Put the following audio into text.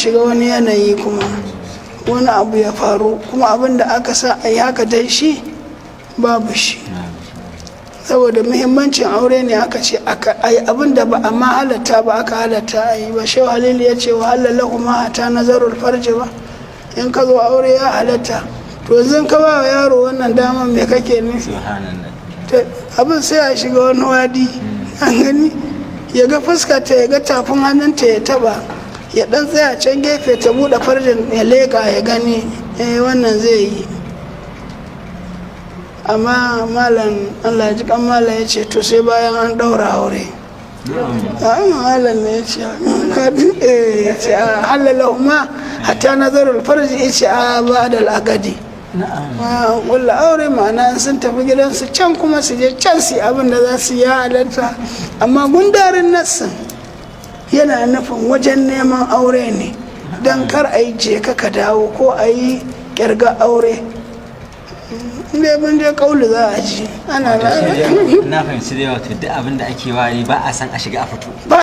shiga wani yanayi kuma wani abu ya faru, kuma abin da aka sa a yi haka dai shi babu shi. Saboda muhimmancin aure ne aka ce aka yi abin da ba a ma halatta ba, aka halatta a yi ba. Shehu Halilu ya ce wa halala kuma hata nazarul farji ba. In ka zo aure ya halatta. To yanzu ka ba wa yaro wannan daman, me kake nufi? Subhanallah. To, abin sai a shiga wani wadi, an gani ya ga fuskarta, ya ga tafin hannunta, ya taba, ya dan tsaya can gefe, ta buɗe farjin, ya leƙa ya gani. Eh, wannan zai yi. Amma malam, Allah ya ji kan malam, ya ce to sai bayan an ɗaura aure. A malam ne ya ce, eh, ya ce a halala ma hatta nazarul farji, ya ce a ba da al'agadi. Walla aure, ma'ana in sun tafi gidansu can kuma su je can su yi abin da za su yi, ya halatta. Amma gundarin nassin yana nufin wajen neman aure ne, don kar a yi je ka dawo ko a yi kirga aure. Inda mun je kaulu za a ji ana Na fahimci da yawa. To duk abin da ake wari ba a san a shiga a fito. Ba.